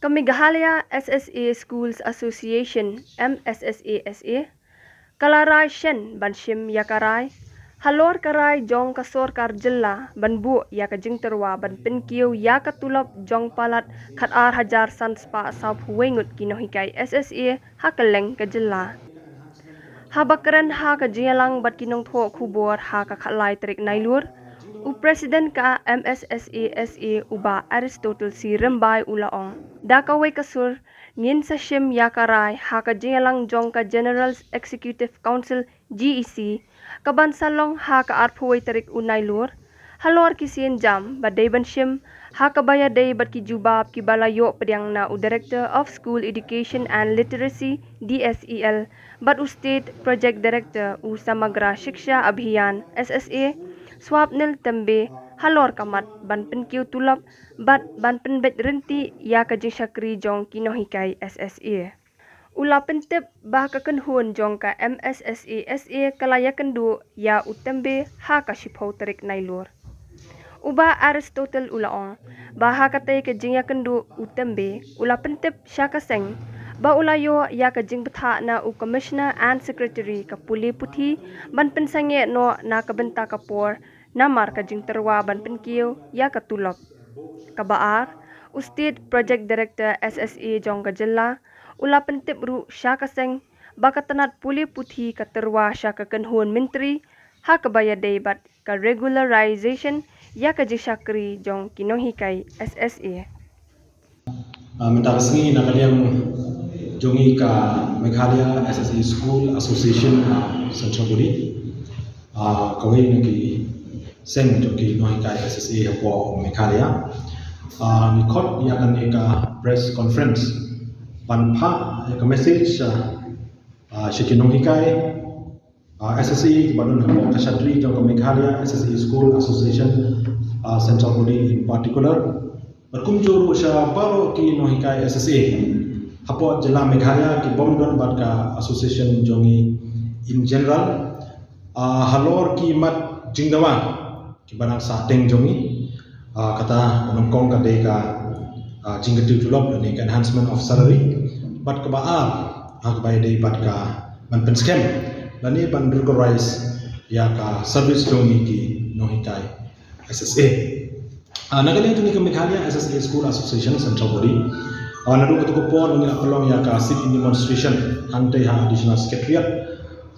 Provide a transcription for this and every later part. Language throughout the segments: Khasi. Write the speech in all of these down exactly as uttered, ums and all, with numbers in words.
Ka Meghalaya S S A Schools Association, M S S A S A, ka la rai shen ban shim ïa ka rai halor ka rai jong ka sorkar jylla ban buh ïa ka jingtyrwa ban pynkiew ïa ka tulop jong palat khat ar hajar san spah sawphew wei ngut ki nonghikai S S A ha kylleng ka jylla. Haba kren ha ka jingïalang bad ki nongthoh khubor ha ka khatlai tarik Nailur, u President ka M S S A S A, u Bah Aristotle C Rymbai, u la ong da kawei ka sur, ngin sa shim ïa ka rai ha ka jingïalang jong ka General Executive Council, G E C, ka ban sa long ha ka arphew wei tarik u Nailur. Halor ki sienjam ba dei ban shim ha kaba ïadei bad ki jubab kiba la ïoh pdiang na u Director of School Education and Literacy, D S E L, bad u State Project Director, u Samagra Shiksha Abhiyan, S S A, Swapnil Tembe, halor ka mat ban pynkiew tulop bad ban pynbeit rynti ïa ka jingshakri jong ki nonghikai S S A. U la pyntip ba ka kynhun jong ka M S S A S A ka la ïakynduh ïa u Tembe ha ka shiphew tarik Nailur. U Bah Aristotle u la ong ba ha katei ka jingïakynduh, u Tembe u la pyntip sha ka seng ba u la ïoh ïa ka jingbthah na u Commissioner and Secretary ka pule puthi ban pynsangeh noh na ka bynta ka por namar ka jingtyrwa ban pynkiew ïa ka tulop. Kaba ar, u State Project Director S S A jong ka jylla u la pyntip ruh sha ka seng ba ka tnat pule puthi ka tyrwa sha ka kynhun myntri ha kaba ïadei bad ka regularization ïa ka jingshakri jong ki nonghikai S S A. Ah, mynta ka sngi na ka liang jong ngi ka Meghalaya S S A School Association, ah, Central Body, ah, kawei na ki seng jong ki nonghikai S S A hapoh Meghalaya, ah, ngi khot ïa kane ka press conference ban phah ïa ka message, ah, ah, sha ki nonghikai, ah, S S A kiba don hapoh ka shatri jong ka Meghalaya S S A School Association, ah, Central Body in particular, bad kumjuh ruh sha baroh ki nonghikai S S A hapoh jylla Meghalaya kibym don bad ka association jong ngi in general, ah, halor ki mat jingdawa kiba dang sahteng jong ngi. Ah, kata ba nyngkong ka dei ka, ah, jingkyntiew tulop lane ka enhancement of salary, bad kaba ar, ah, kaba ïadei bad ka ban pynskhem lane ban regularize ïa ka service jong ngi ki nonghikai S S A. Ah, na ka liang jong ngi ka Meghalaya S S A School Association Central Body, ah, naduh kato ka por ngi la pynlong ïa ka sit-in demonstration hangtei ha Additional Secretariat,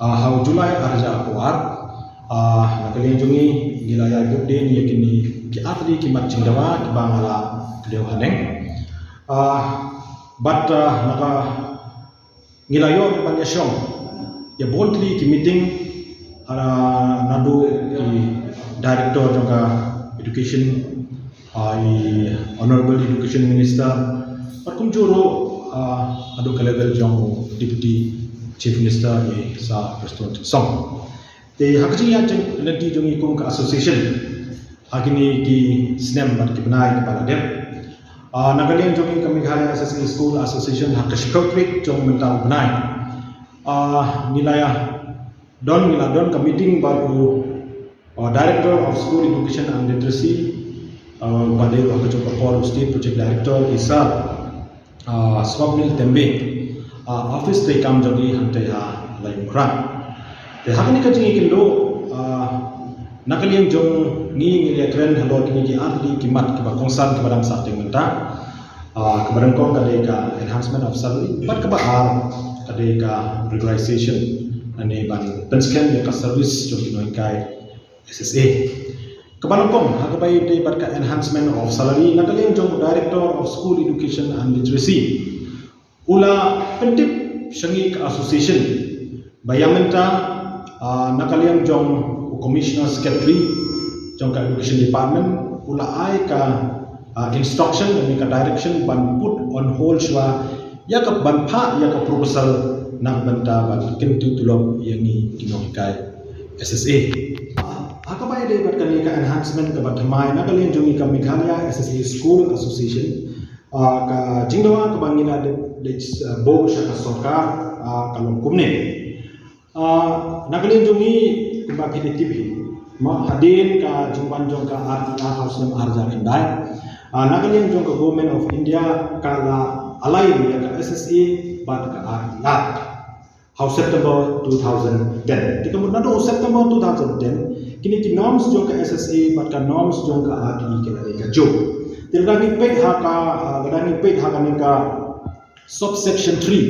ah, ha u July ar hajar arphew ar. Ah, na ka liang jong ngi ngi la ïa bud dien ïa kine ki artylli ki mat jingdawa kiba nga la kdew haneng. Ah, bad, ah, na ka ngi la ïoh ban ïashong ïa bun tylli ki meeting, ah, naduh ki director jong ka education, ah, i Honorable Education Minister, bad kumjuh ruh, ah, naduh ka level jong u Deputy Chief Minister, i Sir Prestone Tynsong. Te ha ka jingïaid lynti jong ngi kum ka association ha kine ki snem bad ki bnai kiba la dep, ah, na ka liang jong ngi ka Meghalaya S S A School Association ha ka shiphew tarik jong mynta u bnai, ah, ngi la ïa don, ngi la don ka meeting bad u, ah, Director of School Education and Literacy, ah, ba dei ruh ha kajuh ka por u State Project Director, i Sir, ah, Swapnil Tembe, ah, office treikam jong ngi hangtei ha Laitumkhrah. Te ha kane ka jingïakynduh, ah, na ka liang jong ngi ngi la ïakren halor kine ki artylli ki mat kiba kongsan kiba dang sahteng mynta. Ah, kaba nyngkong ka dei ka enhancement of salary, bad kaba ar ka dei ka regularization, lane ban pynskhem ïa ka service jong ki nonghikai S S A. Kaba nyngkong, ha kaba ïadei bad ka enhancement of salary, na ka liang jong u Director of School Education and Literacy, u la pyntip sha ngi ka association ba ïa mynta, ah, na ka liang jong u Commissioner Secretary jong ka Education Department, u la ai ka, ah, instruction lane ka direction ban put on hold shuwa ïa ka ban phah ïa ka proposal na ka bynta ban kyntiew tulop ïa ngi ki nonghikai S S A. Ah, ha kaba ïadei bad kane ka enhancement kaba thymmai na ka liang jong ngi ka Meghalaya S S A School Association, ah, ka jingdawa kaba ngi la dep, dep, ah, buh sha ka sorkar, ah, ka long kumne. Ah, na ka liang jong ngi kumba phi la tip hi, ma hadien ka jingwan jong ka R T I ha u snem ar hajar khyndai, ah, na ka liang jong ka Government of India ka la align ïa ka S S A bad ka R T Act ha u September two thousand ten. Te ka mut naduh u September two thousand ten, kine ki norms jong ka S S A bad ka norms jong ka R T E ki la dei kajuh. Te lada ngi peit ha ka, ah, lada ngi peit ha kane ka subsection three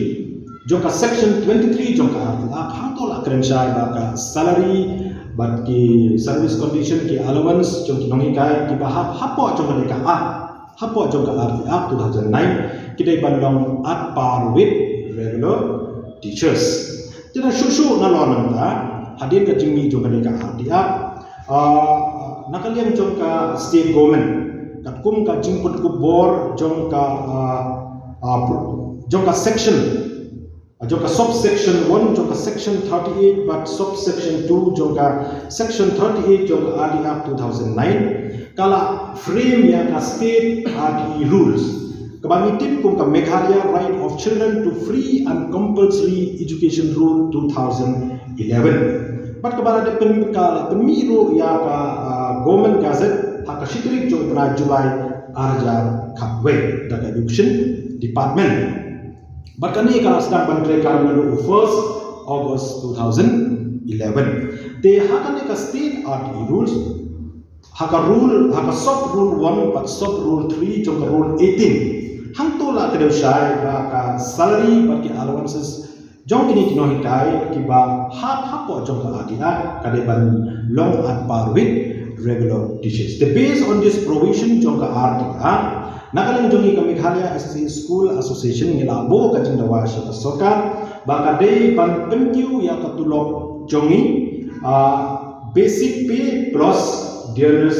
jong ka section twenty-three jong ka R T Act, hangto la kren shai ba ka salary bad ki service condition, ki allowance jong ki nonghikai kiba hap hapoh jong kane ka act, hapoh jong ka R T Act two thousand nine, ki dei ban long at par with regular teachers. Te na shuh shuh nalor mynta, hadien ka jingmih jong kane ka R T Act, ah, na ka liang jong ka state government, katkum ka jingpynkup bor jong ka, ah, ah, jong ka section, ah, jong ka subsection one jong ka section thirty-eight bad subsection two jong ka section thirty-eight jong ka R T Act two thousand nine, ka la frame ïa ka state R T E rules kaba ngi tip kum ka Meghalaya Right of Children to Free and Compulsory Education Rule two thousand eleven. Bad kaba la dep pyn-, ka la pynmih ruh ïa ka, ah, Government Gazette ha ka shi tarik jong u bnai July ar hajar khatwei da ka Education Department. Bad kane ka la sdang ban treikam naduh u first August two thousand eleven. Te ha kane ka state R T E rules, ha ka rule, ha ka sub rule one bad sub rule three jong ka rule eighteen, hangto la kdew shai ba ka salary bad ki allowances jong kine ki nonghikai kiba hap hapoh jong ka R T Act ka dei ban long at par with regular teachers. Te based on this provision jong ka R T Act, na ka liang jong ngi ka Meghalaya S S A School Association ngi la buh ka jingdawa sha ka sorkar ba ka dei ban pynkiew ïa ka tulop jong ngi, ah, basic pay plus dearness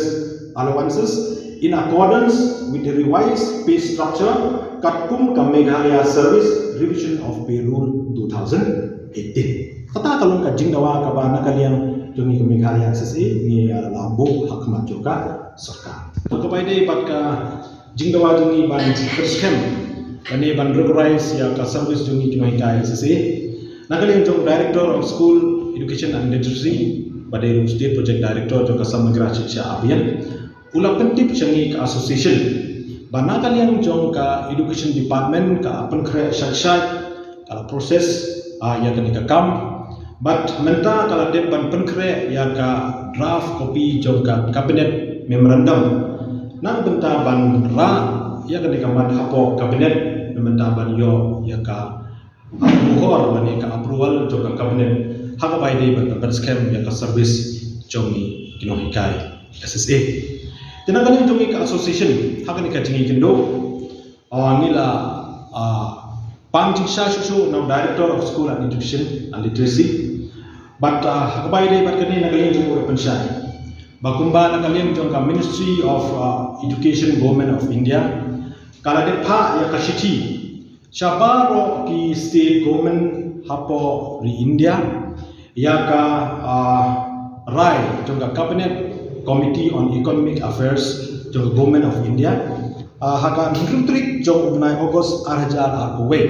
allowances in accordance with the revised pay structure katkum ka Meghalaya Service Revision of Pay Rule two thousand eighteen. Kata ka long ka jingdawa kaba na ka liang jong ngi ka Meghalaya S S A ngi, ah, la buh ha khmat jong ka sorkar. To kaba ïadei bad ka jingdawa jong ngi ban pynskhem lane ban recognize ïa ka service jong ngi ki nonghikai S S A, na ka liang jong Director of School Education and Literacy, ba dei ruh State Project Director jong ka Samagra Shiksha Abhiyan, u la pyntip sha ngi ka association ba na ka liang jong ka Education Department ka la pynkhreh shait shait, ka la process, ah, ïa kane ka kam. Bad mynta ka la dep ban pynkhreh ïa ka draft copy jong ka Cabinet Memorandum na ka bynta ban rah ïa kane ka mat hapoh Cabinet na ka bynta ban ïoh ïa ka, ah, buhor lane ka approval jong ka Cabinet ha kaba ïadei ban pynskhem ïa ka service jong ngi ki nonghikai S S A. Te na ka liang jong ngi ka association ha kane ka jingïakynduh, ah, ngi la, ah, pan jingshisha shuh shuh na u Director of School and Education and Literacy. Bad, ah, ha kaba ïadei bad kane na ka liang jong u la pynshai ba kumba na ka liang jong ka Ministry of, ah, Education, Government of India, ka la dep phah ïa ka shithi sha baroh ki state government hapoh ri India ïa ka, ah, rai jong ka Cabinet Committee on Economic Affairs jong ka Government of India, ah, ha ka hynriew tarik jong u bnai August ar hajar arphew wei.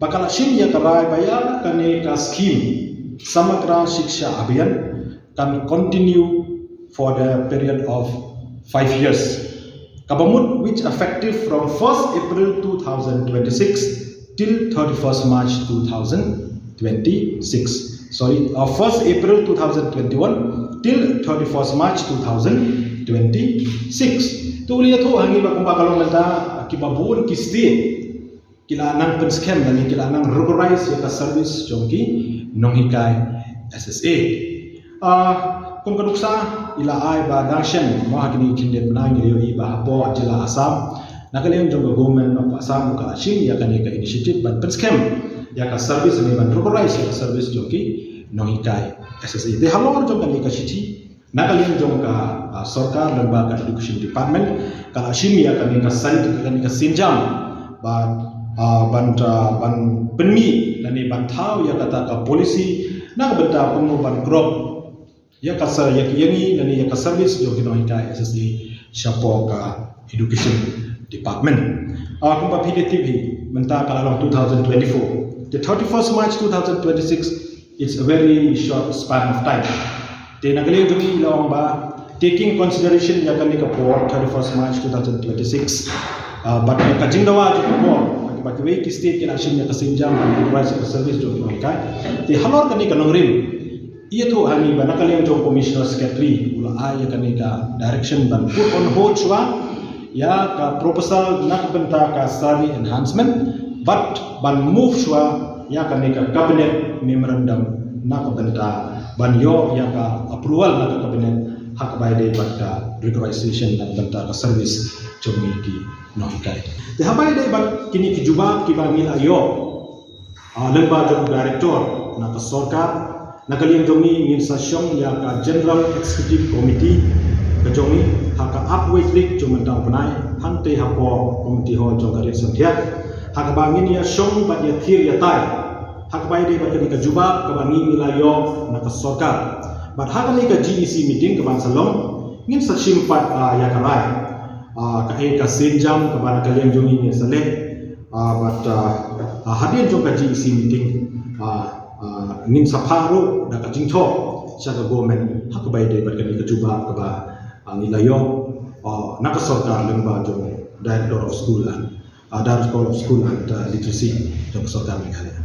Ba ka la shim ïa ka rai ba ïa kane ka scheme Samagra Shiksha Abhiyan kan continue for the period of five years. Kaba mut which effective from first April two thousand twenty-six till thirty-first March two thousand twenty-six. Sorry, uh, first April two thousand twenty-one till thirty-first March two thousand twenty-six. To u la ïathuh ha ngi ba kumba ka long mynta kiba bun ki state ki la nang pynskhem lane ki la nang recognize ïa ka service jong ki nonghikai S S A. Ah, kum ka nuksa i la ai ba dang shen mo ha kine ki khyndiat bnai ngi la ïohi ba hapoh jylla Assam, na ka liang jong ka Government of Assam ka la shim ïa kane ka initiative ban pynskhem ïa ka service ne ban recognize ïa ka service jong ki nonghikai S S A. Te halor jong kane ka shithi, na ka liang jong ka, ah, sorkar lyngba ka Education Department ka la shim ïa kane ka sait, kane ka sienjam ba, ah, ban, ah, ban pynmih lane ban thaw ïa kata ka policy na ka bynta kumno ban growth ïa ka sa-, ïa, ïa ngi lane ïa ka service jong ki nonghikai S S A shapoh ka Education Department. Ah, kumba phi da tip hi, mynta ka la long two thousand twenty-four. The thirty-first March two thousand twenty-six, it's a very short span of time. Te na ka liang jong ngi la ong ba, taking consideration ïa kane ka por, thirty-first March two thousand twenty-six, ah, bad ïa ka jingdawa jong ka por, Ba kiwei ki state ki la shim ïa ka sienjam ban revise ïa ka service jong ki nonghikai. Te halor kane ka nongrim, ïathuh ha ngi ba na ka liang jong Commissioner Secretary u la ai ïa kane ka direction ban put on hold shuwa ïa ka proposal na ka bynta ka salary enhancement, bad ban move shuwa ïa kane ka cabinet memorandum na ka bynta ban ïoh ïa ka approval na ka cabinet ha kaba ïadei bad ka regularization na ka bynta ka service jong ngi ki nonghikai. Te ha kaba ïadei bad kine ki jubab kiba ngi la ïoh, ah, lyngba jong u director na ka sorkar, na ka liang jong ngi ngin sa shong ïa ka General Executive Committee ka jong ngi ha ka arphew wei tarik jong mynta u bnai, hangtei hapoh Community Hall jong ka Riat Santiak, ha kaba ngin ïa shong bad ïa thir ïa tai ha kaba ïadei bad kane ka jubab kaba ngi ngi la ïoh na ka sorkar. Bad ha kane ka G E C meeting kaban sa long, ngin sa shim pat, ah, ïa ka rai, ah, kaei ka sienjam kaba na ka liang jong ngi ngin sa leh, ah, bad, ah, ah, hadien jong ka G E C meeting, ah, ah, ngin sa phah ruh da ka jingthoh sha ka government ha kaba ïadei bad kane ka jubab kaba, ah, ngi la ïoh, ah, na ka sorkar lyngba jong Director of School and, ah, Director of School and, ah, Literacy jong ka sorkar Meghalaya.